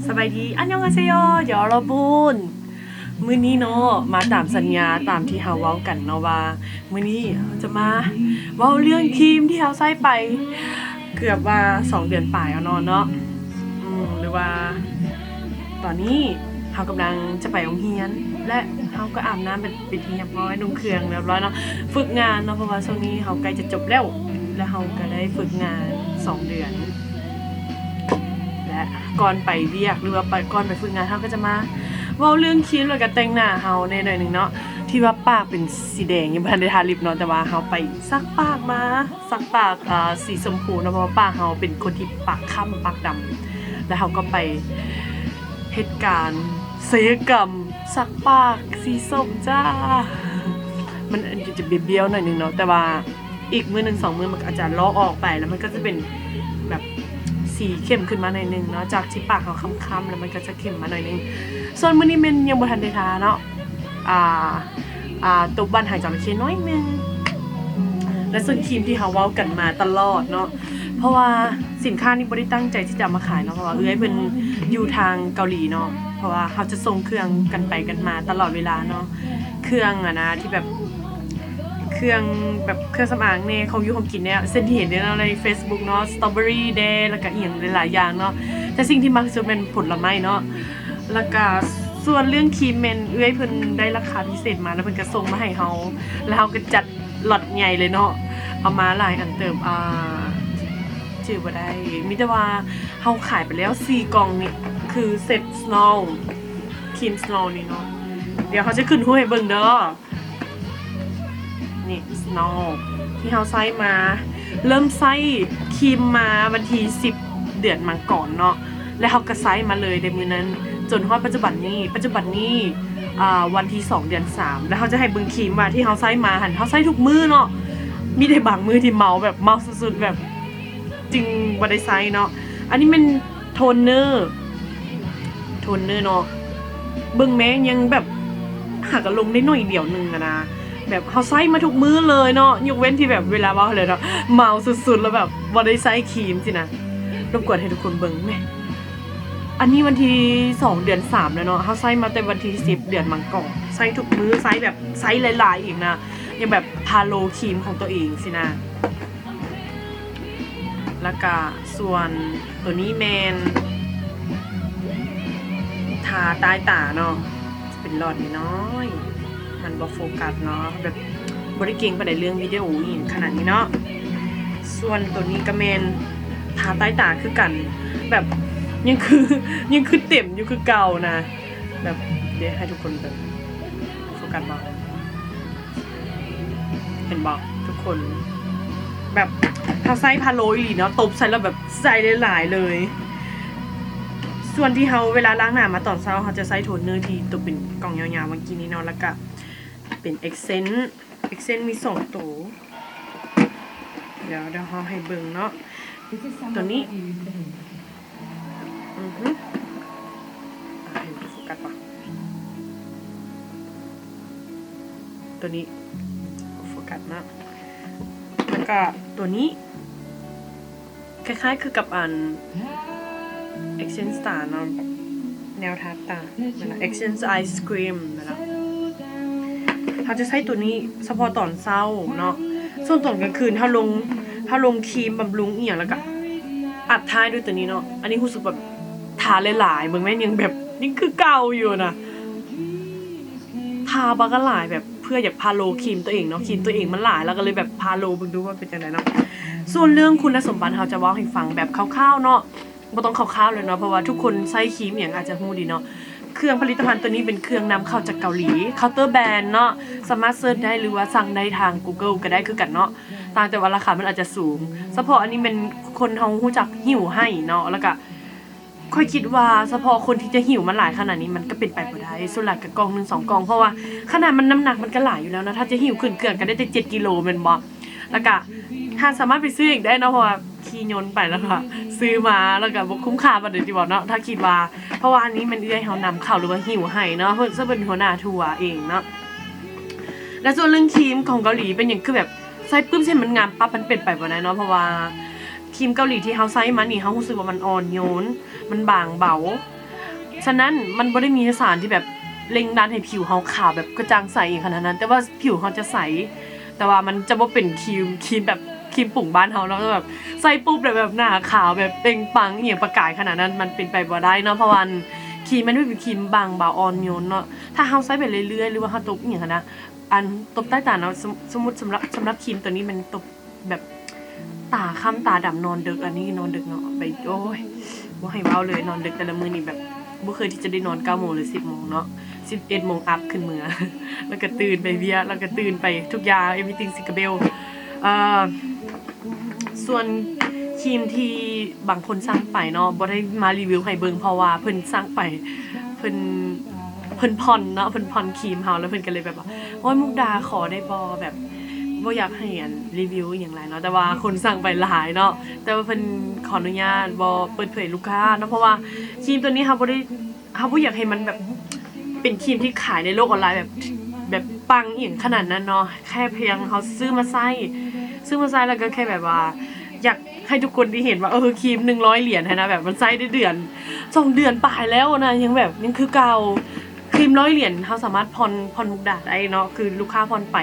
ສະບາຍດີ ອັນຍອງຮາເຊໂຍ ຢໍລະບຸນ. ມື້ນີ້ເນາະ ມາຕາມສັນຍາ ຕາມທີ່ເຮົາເວົ້າກັນເນາະວ່າ ມື້ນີ້ເຮົາຈະມາເວົ້າເລື່ອງຄຣີມທີ່ເຮົາໃຊ້ໄປເກືອບວ່າສອງເດືອນປາຍແລ້ວເນາະ ເນາະ ອືມ ຫຼືວ່າ ຕອນນີ້ເຮົາກຳລັງຈະໄປໂຮງຮຽນ ແລະ ເຮົາກໍອາບນ້ຳເປັນ ເປັນທີ່ຮຽບຮ້ອຍ ນຸ່ງເຄື່ອງຮຽບຮ້ອຍເນາະ ຝຶກງານເນາະ ເພາະວ່າຊ່ວງນີ້ເຮົາໃກ້ຈະຈົບແລ້ວ ແລະ ເຮົາກໍໄດ້ຝຶກງານສອງເດືອນ ແລະ ກ່ອນໄປວຽກ ຫຼືວ່າໄປ ກ່ອນໄປຝຶກງານ ເຮົາກໍຈະມາເວົ້າເລື່ອງຄຣີມ ແລ້ວກໍແຕ່ງໜ້າເຮົາແດ່ໜ້ອຍໜຶ່ງເນາະ ທີ່ວ່າປາກເປັນສີແດງ ຍັງບໍ່ທັນໄດ້ທາລິບເນາະ ແຕ່ວ່າເຮົາໄປສັກປາກມາ ສັກປາກ ອ່າ ສີຊົມພູເນາະ ເພາະວ່າປາກເຮົາເປັນຄົນທີ່ປາກຄ້ຳປາກດຳ ແລ້ວເຮົາກໍໄປເຮັດການສັຍຍະກຳສັກປາກສີສົ້ມຈ້າ ມັນອາດຈະບຽວໆໜ້ອຍໜຶ່ງເນາະ ແຕ່ວ່າອີກມື້ໜຶ່ງສອງມື້ມັນກໍອາດຈະລອກອອກໄປ ແລ້ວມັນກໍຈະເປັນແບບສີເຂັ້ມຂຶ້ນມາໜ້ອຍໜຶ່ງເນາະ ຈາກທີ່ປາກເຮົາຄ້ຳໆ ແລ້ວມັນກໍຈະເຂັ້ມມາໜ້ອຍໜຶ່ງ. ສ່ວນມື້ນີ້ແມ່ນຍັງບໍ່ທັນໄດ້ທາເນາະ ອ່າ ອ່າ ຕົບບັ້ນຫາງຈະເຂົ້ໜ້ອຍໜຶ່ງ ແລະ ເຊິ່ງຄຣີມທີ່ເຮົາເວົ້າກັນມາຕະຫຼອດເນາະ ເພາະວ່າສິນຄ້ານີ້ບໍ່ໄດ້ຕັ້ງໃຈທີ່ຈະເອົາມາຂາຍເນາະ ເພາະວ່າເອື້ອຍເພິ່ນຢູ່ທາງເກົາຫຼີເນາະ ເພາະວ່າເຮົາຈະສົ່ງເຄື່ອງກັນໄປກັນມາຕະຫຼອດເວລາເນາະ ເຄື່ອງ ອັນນະ ທີ່ແບບ ເຄື່ອງແບບເຄື່ອງສຳອາງແດ່ ຂອງຢູ່ຂອງກິນແດ່ ເຊັ່ນທີ່ເຫັນເນາະ ໃນເຟສບຸກເນາະ ສະຕໍເບີຣີແດ່ ແລ້ວກະອີ່ຫຍັງຫຼາຍໆຢ່າງເນາະ ແຕ່ສິ່ງທີ່ມັກທີ່ສຸດແມ່ນຜົນລະໄມ້ເນາະ ແລ້ວກະສ່ວນເລື່ອງຄຣີມແມ່ນເອື້ອຍເພິ່ນໄດ້ລາຄາພິເສດມາ ແລ້ວເພິ່ນກະສົ່ງມາໃຫ້ເຮົາ ແລ້ວເຮົາກະຈັດລັອດໃຫຍ່ເລີຍເນາະ ເອົາມາຫຼາຍອັນເຕີບ ອ່າ ຈື່ບໍ່ໄດ້ ມີແຕ່ວ່າເຮົາຂາຍໄປແລ້ວສີ່ກ່ອງນີ້ ຄືເຊັດສະໂນ ຄຣີມສະໂນນີ້ເນາະ ດຽວເຮົາຈະຂຶ້ນຮູບໃຫ້ເບິ່ງເດີ. ນີ້ ສະໂນ ທີ່ເຮົາໃຊ້ມາ ເລີ່ມໃຊ້ຄຣີມມາວັນທີສິບ ເດືອນມັງກອນເນາະ ແລ້ວເຮົາກໍໃຊ້ມາເລີຍໃນມື້ນັ້ນ ຈົນຮອດປັດຈຸບັນນີ້ ປັດຈຸບັນນີ້ ອ່າ ວັນທີສອງ ເດືອນສາມ ແລ້ວເຮົາຈະໃຫ້ເບິ່ງຄຣີມວ່າທີ່ເຮົາໃຊ້ມາຫັ້ນ ເຮົາໃຊ້ທຸກມື້ເນາະ ມີແຕ່ບາງມື້ທີ່ເມົາ ແບບເມົາສຸດໆ ແບບ ຈຶ່ງບໍ່ໄດ້ໃຊ້ເນາະ ອັນນີ້ແມ່ນໂທນເນີ ໂທນເນີເນາະ ເບິ່ງແມ້ ຍັງແບບຫາກະລົງໄດ້ໜ້ອຍດຽວໜຶ່ງຫັ້ນນະ ແບບເຮົາໃຊ້ມາທຸກມື້ເລີຍເນາະ ຍົກເວັ້ນທີ່ແບບເວລາເວົ້າຫັ້ນແຫຼະເນາະ ເມົາສຸດໆ ແລ້ວແບບບໍ່ໄດ້ໃຊ້ຄຣີມຊີ້ນະ ລົບກວນໃຫ້ທຸກຄົນເບິ່ງແມ້ ອັນນີ້ວັນທີສອງ ເດືອນສາມ ແລ້ວເນາະ ເຮົາໃຊ້ມາແຕ່ວັນທີສິບ ເດືອນມັງກອນ ໃຊ້ທຸກມື້ ໃຊ້ແບບ ໃຊ້ຫຼາຍໆອີກນະ ຍັງແບບພາໂລຄຣີມຂອງຕົວເອງຊີ້ນະ. ແລ້ວກະສ່ວນໂຕນີ້ແມ່ນທາໃຕ້ຕາເນາະ ຈະເປັນຫຼອດນ້ອຍໆ ມັນບໍ່ໂຟກັສເນາະ ແບບບໍ່ໄດ້ເກັ່ງປານໃດເລື່ອງວິດີໂອອີ່ຫຍັງຂະໜາດນີ້ເນາະ ສ່ວນໂຕນີ້ກະແມ່ນທາໃຕ້ຕາຄືກັນ ແບບຍັງຄື ຍັງຄືເຕັມຢູ່ຄືເກົ່ານະ ແບບ ດຽວໃຫ້ທຸກຄົນເບິ່ງ ໂຟກັສບໍ່? ເຫັນບໍ່ທຸກຄົນ ແບບເຮົາໃຊ້ພາໂລອີ່ຫຼີເນາະ ຕົບໃສ່ແລ້ວແບບໃສ່ຫຼາຍໆເລີຍ ສ່ວນທີ່ເຮົາເວລາລ້າງໜ້າມາຕອນເຊົ້າ ເຮົາຈະໃຊ້ໂທນເນີທີ່ຕົວເປັນກ່ອງຍາວໆເມື່ອກີ້ນີ້ເນາະ ແລ້ວກະເປັນເອັກເຊັນ ເອັກເຊັນມີສອງໂຕ ດຽວ ດຽວເຮົາໃຫ້ເບິ່ງເນາະ ໂຕນີ້ ອືຮຶ ອ່າ ເຫັນໂຟກັສບໍ່? ໂຕນີ້ ໂຟກັສເນາະ ແລ້ວກະໂຕນີ້ ຄ້າຍໆຄືກັບອັນ ເອັກເຊັນສະຕາເນາະ ແນວທາຕາ ເອັກເຊັນໄອສຄຣີມ ແມ່ນລະ ເຮົາຈະໃຊ້ໂຕນີ້ສະເພາະຕອນເຊົ້າເນາະ ສ່ວນຕອນກາງຄືນເຮົາລົງ ເຮົາລົງຄຣີມບຳລຸງອີ່ຫຍັງ ແລ້ວກະອັດທ້າຍດ້ວຍໂຕນີ້ເນາະ ອັນນີ້ຮູ້ສຶກແບບ ທາຫຼາຍໆ ເບິ່ງແມ່ນຍັງແບບ ຍັງຄືເກົ່າຢູ່ນະ ທາບັກຫຼາຍ ແບບເພື່ອຢາກພາໂລຄຣີມຕົວເອງເນາະ ຄຣີມຕົວເອງມັນຫຼາຍ ແລ້ວກໍເລີຍແບບພາໂລເບິ່ງດູວ່າເປັນຈັ່ງໃດເນາະ ສ່ວນເລື່ອງຄຸນນະສົມບັດ ເຮົາຈະເວົ້າໃຫ້ຟັງແບບຄ່າວໆເນາະ ບໍ່ຕ້ອງຄ່າວໆເລີຍເນາະ ເພາະວ່າທຸກຄົນໃຊ້ຄຣີມອີ່ຫຍັງອາດຈະຮູ້ດີເນາະ ເຄື່ອງຜະລິດຕະພັນໂຕນີ້ເປັນເຄື່ອງນຳເຂົ້າຈາກເກົາຫຼີ ເຄົາເຕີແບຣນເນາະ ສາມາດເສີດໄດ້ ຫຼືວ່າສັ່ງໄດ້ທາງກູໂກກໍໄດ້ຄືກັນເນາະ ຕ່າງແຕ່ວ່າລາຄາມັນອາດຈະສູງ ສະເພາະອັນນີ້ແມ່ນຄົນເຮົາຮູ້ຈັກຫິ້ວໃຫ້ເນາະ ແລ້ວກະ ຂ້ອຍຄິດວ່າສະເພາະຄົນທີ່ຈະຫິ້ວມາຫຼາຍຂະໜາດນີ້ ມັນກະເປັນໄປບໍ່ໄດ້ ສ່ວນຫຼາຍກະກ່ອງໜຶ່ງສອງກ່ອງ ເພາະວ່າຂະໜາດມັນນ້ຳໜັກມັນກະຫຼາຍຢູ່ແລ້ວເນາະ ຖ້າຈະຫິ້ວຂຶ້ນເຄື່ອງກະໄດ້ແຕ່ເຈັດກິໂລແມ່ນບໍ່ ແລ້ວກະ ຫາກສາມາດໄປຊື້ເອງໄດ້ເນາະ ເພາະວ່າຂີ່ຍົນໄປແລ້ວກະຊື້ມາ ແລ້ວກະບໍ່ຄຸ້ມຄ່າປານໃດຕິເວົ້າເນາະ ຖ້າຄິດວ່າ ເພາະວ່າອັນນີ້ແມ່ນເອື້ອຍເຮົານຳເຂົ້າ ຫຼືວ່າຫິ້ວໃຫ້ເນາະ ເພິ່ນ ເຊິ່ງເພິ່ນຫົວໜ້າທົວເອງເນາະ ແລະ ສ່ວນເລື່ອງຄຣີມຂອງເກົາຫຼີເປັນຫຍັງຄືແບບ ໃຊ້ປຶບໃຫ້ມັນງາມປັບ ມັນເປັນໄປບໍ່ໄດ້ເນາະ ເພາະວ່າຄຣີມເກົາຫຼີທີ່ເຮົາໃຊ້ມານີ້ ເຮົາຮູ້ສຶກວ່າມັນອ່ອນໂຍນ ມັນບາງເບົາ ສະນັ້ນມັນບໍ່ໄດ້ມີສານທີ່ແບບເລັ່ງດັນໃຫ້ຜິວເຮົາຂາວແບບກະຈ່າງໃສອີ່ຫຍັງຂະໜາດນັ້ນ, ແຕ່ວ່າຜິວເຮົາຈະໃສ ແຕ່ວ່າມັນຈະບໍ່ເປັນຄຣີມ ຄຣີມແບບຄຣີມປຸງບ້ານເຮົາເນາະ ແບບໃສ່ປຸບແລ້ວແບບໜ້າຂາວແບບເປັ່ງປັງອີ່ຫຍັງປະກາຍຂະໜາດນັ້ນ ມັນເປັນໄປບໍ່ໄດ້ເນາະ. ເພາະວ່າຄຣີມມັນເປັນຄຣີມບາງເບົາອ່ອນໂຍນເນາະ, ຖ້າເຮົາໃສ່ໄປເລື້ອຍໆ ຫຼືວ່າເຮົາຕົບອີ່ຫຍັງຫັ້ນນະ ອັນຕົບໃຕ້ຕາເນາະ ສົມ ສົມມຸດສຳລັບ ສຳລັບຄຣີມຕົວນີ້ແມ່ນຕົບ ແບບຕາຄ້ຳຕາດຳນອນເດິກ ອັນນີ້ນອນເດິກເນາະ ໄປ ໂອ້ຍ ບໍ່ໃຫ້ເວົ້າເລີຍ ນອນເດິກແຕ່ລະມື້ນີ້ແບບບໍ່ເຄີຍທີ່ຈະໄດ້ນອນເກົ້າໂມງ ຫຼື ສິບໂມງເນາະ ສິບເອັດໂມງອັບຂຶ້ນເມືອ ແລ້ວກໍຕື່ນໄປວຽກ ແລ້ວກໍຕື່ນໄປທຸກຢ່າງ everything ຊິກະເບວ ເອີ ສ່ວນຄຣີມທີ່ບາງຄົນສັ່ງໄປເນາະ ບໍ່ໄດ້ມາຣີວິວໃຫ້ເບິ່ງ ເພາະວ່າເພິ່ນສັ່ງໄປ ເພິ່ນ ເພິ່ນຜ່ອນເນາະ ເພິ່ນຜ່ອນຄຣີມເຮົາ ແລ້ວເພິ່ນກໍເລີຍແບບວ່າ ໂອ້ຍ ມຸກດາຂໍໄດ້ບໍ່ ແບບບໍ່ຢາກໃຫ້ອັນຣີວິວອີ່ຫຍັງຫຼາຍເນາະ ແຕ່ວ່າຄົນສັ່ງໄປຫຼາຍເນາະ ແຕ່ວ່າເພິ່ນຂໍອະນຸຍາດບໍ່ເປີດເຜີຍລູກຄ້າເນາະ ເພາະວ່າຄຣີມຕົວນີ້ເຮົາບໍ່ໄດ້ ເຮົາບໍ່ຢາກໃຫ້ມັນແບບເປັນຄຣີມທີ່ຂາຍໃນໂລກອອນລາຍ ແບບ ແບບປັງອີ່ຫຍັງຂະໜາດນັ້ນເນາະ ແຄ່ພຽງເຮົາຊື້ມາໃຊ້ ຊື້ມາໃຊ້ ແລ້ວກໍແຄ່ແບບວ່າຢາກ ໃຫ້ທຸກຄົນໄດ້ເຫັນວ່າ ເອີ ຄຣີມໜຶ່ງຮ້ອຍຫຼຽນຫັ້ນນະ ແບບມັນໃຊ້ໄດ້ເດືອນສອງເດືອນປາຍແລ້ວນະ ຍັງແບບ ຍັງຄືເກົ່າ. ຄຣີມຮ້ອຍຫຼຽນ ເຮົາສາມາດຜ່ອນ ຜ່ອນມຸກດາໄດ້ເນາະ ຄືລູກຄ້າຜ່ອນໄປ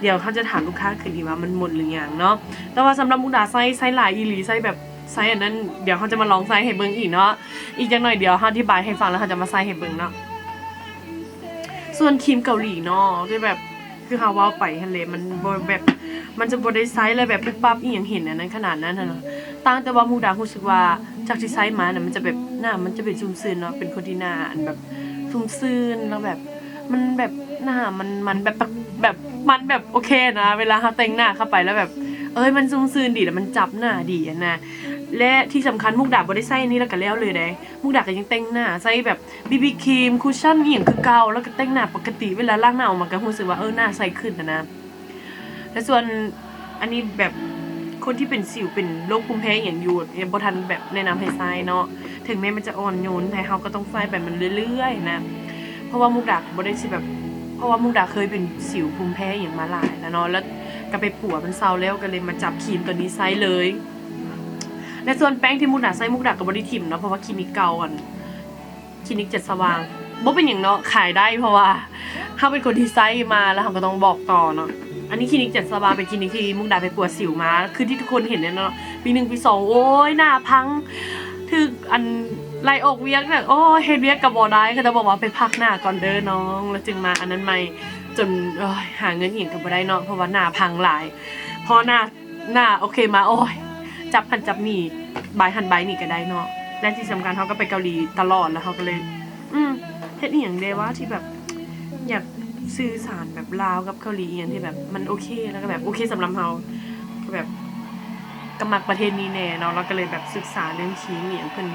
ດຽວເຮົາຈະຖາມລູກຄ້າຄືນອີກວ່າມັນໝົດຫຼືຍັງເນາະ. ແຕ່ວ່າສຳລັບມຸກດາໃຊ້ ໃຊ້ຫຼາຍອີ່ຫຼີ ໃຊ້ແບບ ໃຊ້ອັນນັ້ນ ດຽວເຮົາຈະມາລອງໃຊ້ໃຫ້ເບິ່ງອີກເນາະ. ອີກຈັກໜ້ອຍດຽວເຮົາອະທິບາຍໃຫ້ຟັງ ແລ້ວເຮົາຈະມາໃຊ້ໃຫ້ເບິ່ງເນາະ. ສ່ວນຄຣີມເກົາຫຼີເນາະ ທີ່ແບບ ຄືເຮົາເວົ້າໄປຫັ້ນແຫຼະ ມັນບໍ່ແບບ ມັນຈະບໍ່ໄດ້ໃຊ້ແລ້ວແບບປຸບປັບອີ່ຫຍັງເຫັນອັນນັ້ນຂະໜາດນັ້ນຫັ້ນນະ. ຕ່າງແຕ່ວ່າມຸກດາຮູ້ສຶກວ່າ ຈາກທີ່ໃຊ້ມານະ ມັນຈະແບບ ໜ້າມັນຈະເປັນຊຸ່ມຊື່ນເນາະ ເປັນຄົນທີ່ໜ້າອັນແບບຊຸ່ມຊື່ນ ແລ້ວແບບ ມັນແບບ ໜ້າມັນ ມັນແບບ ແບບ ມັນແບບໂອເຄນະ ເວລາເຮົາແຕ່ງໜ້າເຂົ້າໄປແລ້ວແບບ ເອີຍ ມັນຊຸ່ມຊື່ນດີ ແລ້ວມັນຈັບໜ້າດີຫັ້ນນະ. ແລະທີ່ສຳຄັນ ມຸກດາບໍ່ໄດ້ໃຊ້ອັນນີ້ແລ້ວກໍແລ້ວເລີຍເດ້ ມຸກດາກໍຍັງແຕ່ງໜ້າ ໃຊ້ແບບ ບີບີຄຣີມ ຄຸດຊັ່ນອີ່ຫຍັງຄືເກົ່າ ແລ້ວກໍແຕ່ງໜ້າປົກກະຕິ ເວລາລ້າງໜ້າອອກມາກໍຮູ້ສຶກວ່າ ເອີ ໜ້າໃສຂຶ້ນຫັ້ນນະ. ແລະສ່ວນອັນນີ້ແບບ ຄົນທີ່ເປັນສິວ ເປັນໂລກພູມແພ້ອີ່ຫຍັງຢູ່ ຍັງບໍ່ທັນແບບແນະນຳໃຫ້ໃຊ້ເນາະ ເຖິງແມ້ມັນຈະອ່ອນໂຍນ ແຕ່ເຮົາກໍຕ້ອງໃຊ້ໄປມັນເລື້ອຍໆນະ. ເພາະວ່າມຸກດາກໍບໍ່ໄດ້ຊິແບບ ເພາະວ່າມຸກດາເຄີຍເປັນສິວພູມແພ້ອີ່ຫຍັງມາຫຼາຍແລ້ວເນາະ ແລ້ວກໍໄປປົວ ມັນເຊົາແລ້ວ ກໍເລີຍມາຈັບຄຣີມຕົວນີ້ໃຊ້ເລີຍ. ແລະສ່ວນແປ້ງທີ່ມຸກດາໃຊ້ ມຸກດາກໍບໍ່ໄດ້ຖິ້ມເນາະ ເພາະວ່າຄລີນິກເກົ່າ ອັນ ຄລີນິກຈັນສະຫວ່າງ ບໍ່ເປັນຫຍັງເນາະ ຂາຍໄດ້ ເພາະວ່າເຮົາເປັນຄົນທີ່ໃຊ້ມາ ແລ້ວເຮົາກໍຕ້ອງບອກຕໍ່ເນາະ. ອັນນີ້ຄລີນິກຈັນສະຫວ່າງ ເປັນຄລີນິກທີ່ມຸກດາໄປປົວສິວມາ ຄືທີ່ທຸກຄົນເຫັນແຫຼະເນາະ ປີໜຶ່ງປີສອງ ໂອ້ຍ ໜ້າພັງ ຖືກອັນ ໄລ່ອອກວຽກນະ ໂອ້ຍ ເຮັດວຽກກໍບໍ່ໄດ້ ເຂົາເຈົ້າບອກວ່າ ໄປພັກໜ້າກ່ອນເດີນ້ອງ ແລ້ວຈຶ່ງມາອັນນັ້ນໃໝ່ ຈົນ ໂອ້ຍ ຫາເງິນອີ່ຫຍັງກໍບໍ່ໄດ້ເນາະ ເພາະວ່າໜ້າພັງຫຼາຍ ພໍໜ້າ ໜ້າໂອເຄມາ ໂອ້ຍ ຈັບຫັ້ນຈັບນີ້ ບາຍຫັ້ນບາຍນີ້ກໍໄດ້ເນາະ. ແລະທີ່ສຳຄັນເຮົາກໍໄປເກົາຫຼີຕະຫຼອດ ແລ້ວເຮົາກໍເລີຍ ອືມ ເຮັດອີ່ຫຍັງແດ່ວະ ທີ່ແບບ ຢາກສື່ສານແບບລາວກັບເກົາຫຼີອີ່ຫຍັງທີ່ແບບ ມັນໂອເຄ ແລ້ວກໍແບບໂອເຄສຳລັບເຮົາ ກໍແບບ ກໍມັກປະເທດນີ້ແດ່ເນາະ ແລ້ວກໍເລີຍແບບສຶກສາເລື່ອງຄຣີມອີ່ຫຍັງ ເພິ່ນ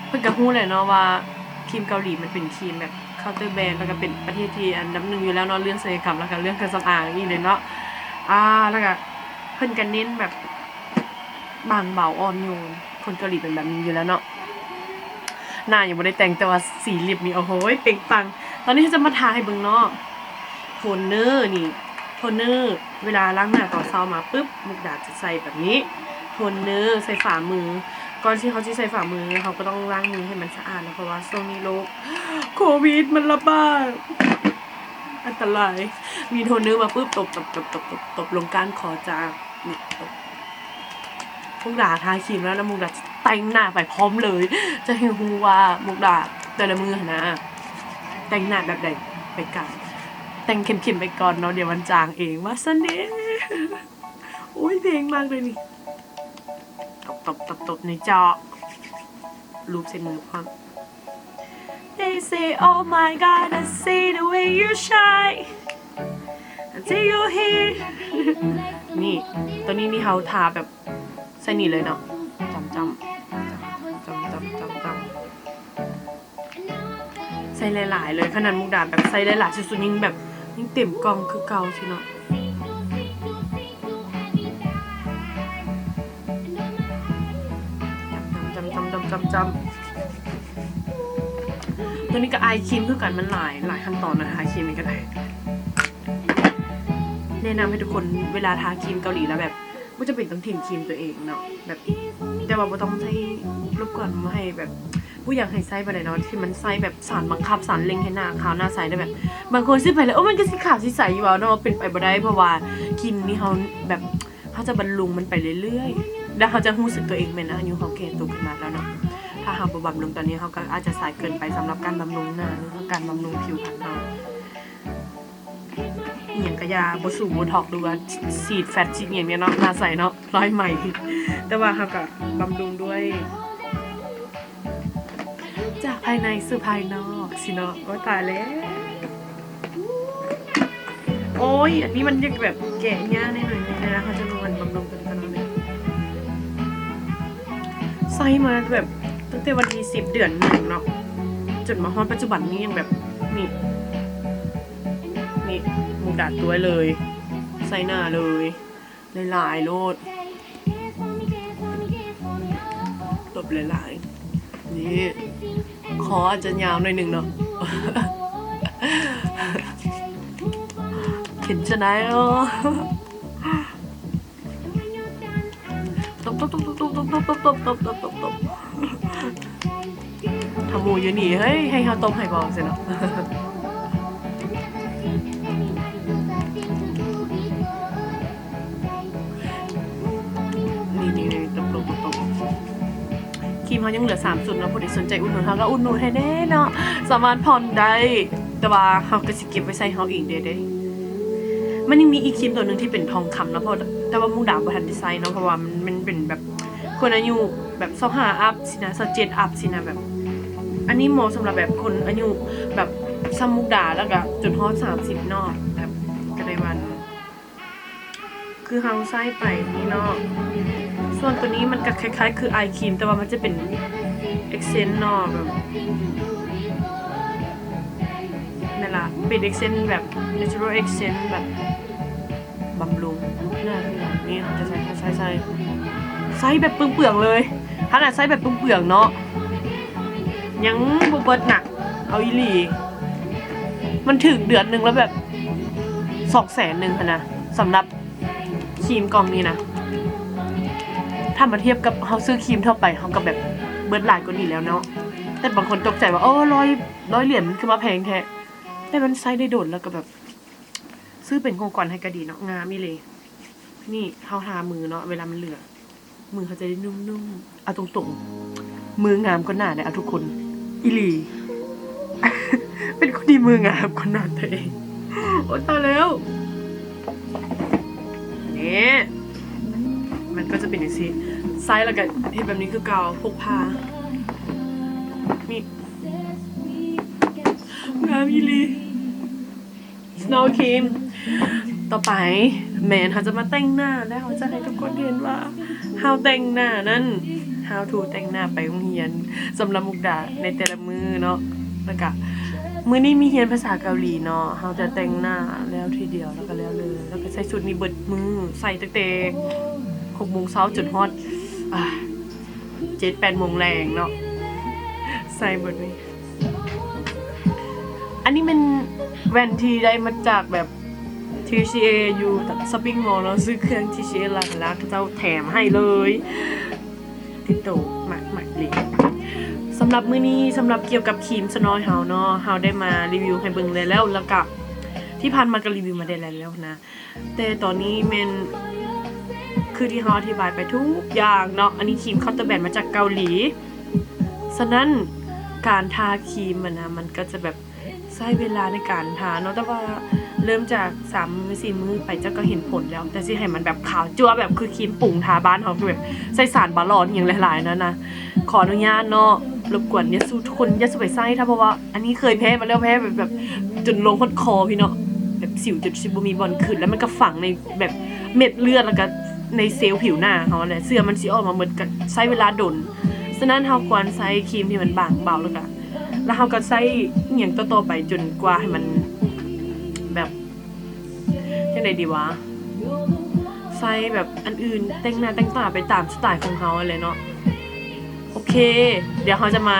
ເພິ່ນກໍຮູ້ແຫຼະເນາະວ່າຄຣີມເກົາຫຼີມັນເປັນຄຣີມແບບ ເຄົາເຕີແບຣນ ແລ້ວກໍເປັນປະເທດທີ່ອັນດັບໜຶ່ງຢູ່ແລ້ວເນາະ ເລື່ອງສັນຍະກຳ ແລ້ວກໍເລື່ອງເຄື່ອງສຳອາງນີ້ເລີຍເນາະ. ອາ ແລ້ວກໍເພິ່ນກໍເນັ້ນແບບບາງເບົາອ່ອນໂຍນ ຄົນເກົາຫຼີເປັນແບບນີ້ຢູ່ແລ້ວເນາະ. ໜ້າຍັງບໍ່ໄດ້ແຕ່ງ ແຕ່ວ່າສີລິບນີ້ ໂອ້ໂຫ ເປັ່ງປັງ. ຕອນນີ້ເຮົາຈະມາທາໃຫ້ເບິ່ງເນາະ ໂທນເນີນີ້ ໂທນເນີ ເວລາລ້າງໜ້າຕອນເຊົ້າມາປຶບ ມຸກດາຈະໃສ່ແບບນີ້ ໂທນເນີໃສ່ຝ່າມື. ກ່ອນທີ່ເຮົາຊິໃສ່ຝ່າມື ເຮົາກໍຕ້ອງລ້າງມືໃຫ້ມັນສະອາດເນາະ ເພາະວ່າຊ່ວງນີ້ໂລກໂຄວິດມັນລະບາດ ອັນຕະລາຍ. ມີໂທນເນີມາປຶບ ຕົບ ຕົບ ຕົບ ຕົບ ຕົບ ຕົບລົງກ້ານຄໍຈ້າ ນີ້ ຕົບ. ມຸກດາທາຄຣີມແລ້ວ ແລ້ວມຸກດາຈະແຕ່ງໜ້າໄປພ້ອມເລີຍ ຈະໃຫ້ຮູ້ວ່າມຸກດາແຕ່ລະມື້ຫັ້ນນະ ແຕ່ງໜ້າແບບໃດໄປກ່ອນ ແຕ່ງເຂັ້ມໆໄປກ່ອນເນາະ ດຽວມັນຈາງເອງ ວ່າຊັ້ນເດ. ໂອ້ຍ ເພງມາກເລີຍນີ້ ຕົບໆໆໆ ໃນຈໍ ລູບໃສ່ມືພ້ອມ. They say, "Oh my God, I see the way you shine until you here." ນີ້ ຕົວນີ້ນີ້ເຮົາທາແບບໃສ່ນີ້ເລີຍເນາະ ຈ້ຳໆ ຈ້ຳໆ ຈ້ຳໆ ຈ້ຳໆ ໃສ່ຫຼາຍໆເລີຍ. ຂະໜາດມຸກດາແບບໃສ່ຫຼາຍໆສຸດໆ ຍັງແບບ ຍັງເຕັມກ່ອງຄືເກົ່າຊີ້ເນາະ. ຈ້ຳໆໆໆໆ ຕົວນີ້ກໍອາຍຄຣີມຄືກັນ ມັນຫຼາຍ ຫຼາຍຂັ້ນຕອນນະ ອາຍຄຣີມນີ້ກໍໄດ້. ແນະນຳໃຫ້ທຸກຄົນເວລາທາຄຣີມເກົາຫຼີແລ້ວແບບ ບໍ່ຈຳເປັນຕ້ອງຖິ້ມຄຣີມຕົວເອງເນາະ ແບບ ແຕ່ວ່າບໍ່ຕ້ອງໃຫ້ລົບກວນ ບໍ່ໃຫ້ແບບ ບໍ່ຢາກໃຫ້ໃຊ້ປານໃດເນາະ ທີ່ມັນໃຊ້ແບບສານບັງຄັບ ສານເລັ່ງໃຫ້ໜ້າຂາວໜ້າໃສ ແລ້ວແບບບາງຄົນຊື້ໄປແລ້ວ ໂອ້ ມັນກໍຊິຂາວຊິໃສຢູ່ບໍເນາະ ເປັນໄປບໍ່ໄດ້ ເພາະວ່າຄຣີມນີ້ເຮົາແບບ ເຮົາຈະບຳລຸງມັນໄປເລື້ອຍໆ ແລ້ວເຮົາຈະຮູ້ສຶກຕົວເອງແມ່ນອາຍຸເຮົາແກ່ໂຕຂຶ້ນມາແລ້ວເນາະ. ຖ້າເຮົາບໍ່ບຳລຸງຕອນນີ້ ເຮົາກໍອາດຈະສາຍເກີນໄປສຳລັບການບຳລຸງໜ້າ ຫຼືວ່າການບຳລຸງຜິວພັນເຮົາ. ອີ່ຫຍັງກະຢ່າ ບໍ່ສູ້ໂບທັອກ ຫຼືວ່າສີດແຟັດ ສີດຫຍັງເນາະ ໜ້າໃສເນາະ ລອຍໄໝ ແຕ່ວ່າເຮົາກະບຳລຸງດ້ວຍຈາກພາຍໃນສູ່ພາຍນອກຊີ້ເນາະ. ໂອ້ຍ ຕາຍແລ້ວ ໂອ້ຍ ອັນນີ້ມັນຍັງແບບແກະຍາກໜ້ອຍໜຶ່ງນະ ເຮົາຈະມາບຳລຸງຕົວນີ້ກ່ອນເນາະ. ໃຊ້ມາແບບຕັ້ງແຕ່ວັນທີສິບ ເດືອນໜຶ່ງເນາະ ຈົນມາຮອດປັດຈຸບັນນີ້ຍັງແບບ ນີ້ ນີ້ມຸກດາຕົວເລີຍ ໃສ່ໜ້າເລີຍ ຫຼາຍໆໂລດ ຕົບຫຼາຍໆ ນີ້ ຄໍອາດຈະຍາວໜ້ອຍໜຶ່ງເນາະ ເຫັນຈະໄດ້ເນາະ. ຕົບໆໆໆໆ ຖ້າໝູ່ຢູ່ນີ້ ເຮີ້ຍ ໃຫ້ເຮົາຕົບໃຫ້ບໍ່ ຈັ່ງຊີ້ເນາະ. ນີ້ໆໆ ຕົບໆໆໆ ຄຣີມເຮົາຍັງເຫຼືອສາມຊຸດເນາະ ຜູ້ໃດສົນໃຈອຸດໜູນເຮົາກໍອຸດໜູນໃຫ້ແດ່ເນາະ ສາມາດຜ່ອນໄດ້ ແຕ່ວ່າເຮົາກໍຊິເກັບໄວ້ໃຊ້ເຮົາເອງເດ້ ເດ້. ມັນຍັງມີອີກຄຣີມຕົວໜຶ່ງທີ່ເປັນທອງຄຳເນາະ ເພາະ ແຕ່ວ່າມຸກດາບໍ່ທັນໄດ້ໃຊ້ເນາະ ເພາະວ່າມັນ ມັນເປັນແບບຄົນອາຍຸແບບຊາວຫ້າອັບຊີ້ນະ ຊາວເຈັດອັບຊີ້ນະ ແບບ ອັນນີ້ເໝາະສຳລັບແບບຄົນອາຍຸແບບສ່ຳມຸກດາ ແລ້ວກໍຈົນຮອດສາມສິບເນາະ ແບບ ກໍໄດ້ວ່າ ຄືເຮົາໃຊ້ໄປນີ້ເນາະ ສ່ວນຕົວນີ້ມັນກໍຄ້າຍໆຄືອາຍຄຣີມ ແຕ່ວ່າມັນຈະເປັນເອັກເຊັນເນາະ ແບບ ນັ້ນລະ ເປັນເອັກເຊັນແບບ natural accent ແບບບຳລຸງໜ້າ ນີ້ເຮົາຈະໃຊ້ ໃຊ້ ໃຊ້ ໃຊ້ແບບເປືອງໆເລີຍ ຂະໜາດໃຊ້ແບບເປືອງໆເນາະ ຍັງບໍ່ເບິດນະ ເອົາອີ່ຫຼີ ມັນຖືກເດືອນໜຶ່ງແລ້ວແບບສອງແສນໜຶ່ງຫັ້ນນະ ສຳລັບຄຣີມກ່ອງນີ້ນະ ຖ້າມາທຽບກັບເຮົາຊື້ຄຣີມທົ່ວໄປ ເຮົາກໍແບບເບິດຫຼາຍກວ່ານີ້ແລ້ວເນາະ ແຕ່ບາງຄົນຕົກໃຈວ່າ ໂອ້ ຮ້ອຍ ຮ້ອຍຫຼຽນມັນຄືມາແພງແທ້ ແຕ່ມັນໃຊ້ໄດ້ດົນ ແລ້ວກໍແບບ ຊື້ເປັນຂອງຂວັນໃຫ້ກໍດີເນາະ ງາມອີ່ຫຼີ. ນີ້ເຮົາທາມືເນາະ ເວລາມັນເຫຼືອ ມືເຮົາຈະໄດ້ນຸ້ມໆ ເອົາຕົງໆ ມືງາມກວ່າໜ້າເດ້ ເອົາທຸກຄົນ ອີ່ຫຼີ ເປັນຄົນທີ່ມືງາມກວ່າໜ້າຕົວເອງ ໂອ້ຍ ຕາຍແລ້ວ ນີ້ ມັນກໍຈະເປັນຈັ່ງຊີ້ ໃຊ້ແລ້ວກໍເຮັດແບບນີ້ຄືເກົ່າ ພົກພາ ນີ້ ງາມອີ່ຫຼີ. Snow Cream ຕໍ່ໄປແມ່ນເຮົາຈະມາແຕ່ງໜ້າ ແລ້ວເຮົາຈະໃຫ້ທຸກຄົນເຫັນວ່າເຮົາແຕ່ງໜ້ານັ້ນ How to ແຕ່ງໜ້າໄປໂຮງຮຽນ ສຳລັບມຸກດາໃນແຕ່ລະມື້ເນາະ ແລ້ວກະມື້ນີ້ມີຮຽນພາສາເກົາຫຼີເນາະ ເຮົາຈະແຕ່ງໜ້າແລ້ວທີດຽວ ແລ້ວກະແລ້ວເລີຍ ແລ້ວກະໃສ່ຊຸດນີ້ເບິດມື້ ໃສ່ຕັ້ງແຕ່ຫົກໂມງເຊົ້າຈົນຮອດ ອ່າ ເຈັດແປດໂມງແລງເນາະ ໃສ່ເບິດນີ້. ອັນນີ້ແມ່ນແວ່ນທີ່ໄດ້ມາຈາກແບບ ທີຊີເອ ຢູ່ຊັອບປິ້ງມໍເນາະ ຊື້ເຄື່ອງ ທີຊີເອ ຫຼາຍໆ ເຂົາເຈົ້າແຖມໃຫ້ເລີຍ ຕິດໂຕມາກໆເລີຍ. ສຳລັບມື້ນີ້ ສຳລັບກ່ຽວກັບຄຣີມຊະນ້ອຍເຮົາເນາະ ເຮົາໄດ້ມາຣີວິວໃຫ້ເບິ່ງແລ້ວ ແລ້ວກະທີ່ຜ່ານມາກໍຣີວິວມາໄດ້ແລ້ວນະ. ແຕ່ຕອນນີ້ແມ່ນ ຄືທີ່ເຮົາອະທິບາຍໄປທຸກຢ່າງເນາະ ອັນນີ້ຄຣີມເຄົາເຕີແບຣນມາຈາກເກົາຫຼີ ສະນັ້ນ ການທາຄຣີມຫັ້ນນະ ມັນກໍຈະແບບໃຊ້ເວລາໃນການທາເນາະ ແຕ່ວ່າເລີ່ມຈາກສາມມື້ສີ່ມື້ໄປ ເຈົ້າກໍເຫັນຜົນແລ້ວ ແຕ່ຊິໃຫ້ມັນແບບຂາວຈັ້ວ ແບບຄືຄຣີມປຸງທາບ້ານເຮົາ ຄືແບບໃສ່ສານບາຫຼອນອີ່ຫຍັງຫຼາຍໆນັ້ນນະ ຂໍອະນຸຍາດເນາະ ລົບກວນຢ່າສູ່ທຸກຄົນຢ່າສູ່ໄປໃຊ້ ຖ້າ ເພາະວ່າ ອັນນີ້ເຄີຍແພ້ມາແລ້ວ ແພ້ແບບ ແບບຈົນລົງຮອດຄໍພີ້ເນາະ ແບບສິວຈົນຊິບໍ່ມີບ່ອນຂຶ້ນ ແລ້ວມັນກໍຝັງໃນແບບເມັດເລືອດ ແລ້ວກໍໃນເຊວຜິວໜ້າເຮົາຫັ້ນແຫຼະ ເຊື້ອມັນຊິອອກມາໝົດ ກໍໃຊ້ເວລາດົນ. ສະນັ້ນເຮົາຄວນໃຊ້ຄຣີມທີ່ມັນບາງເບົາ ແລ້ວກໍ ແລ້ວເຮົາກໍໃຊ້ອີ່ຫຍັງຕໍ່ໆໄປ ຈົນກວ່າໃຫ້ມັນແບບ ຈັ່ງໃດດີວະ ໃຊ້ແບບອັນອື່ນ ແຕ່ງໜ້າແຕ່ງຕາໄປຕາມສະໄຕຂອງເຮົາຫັ້ນແຫຼະເນາະ. ໂອເຄ ດຽວເຮົາຈະມາ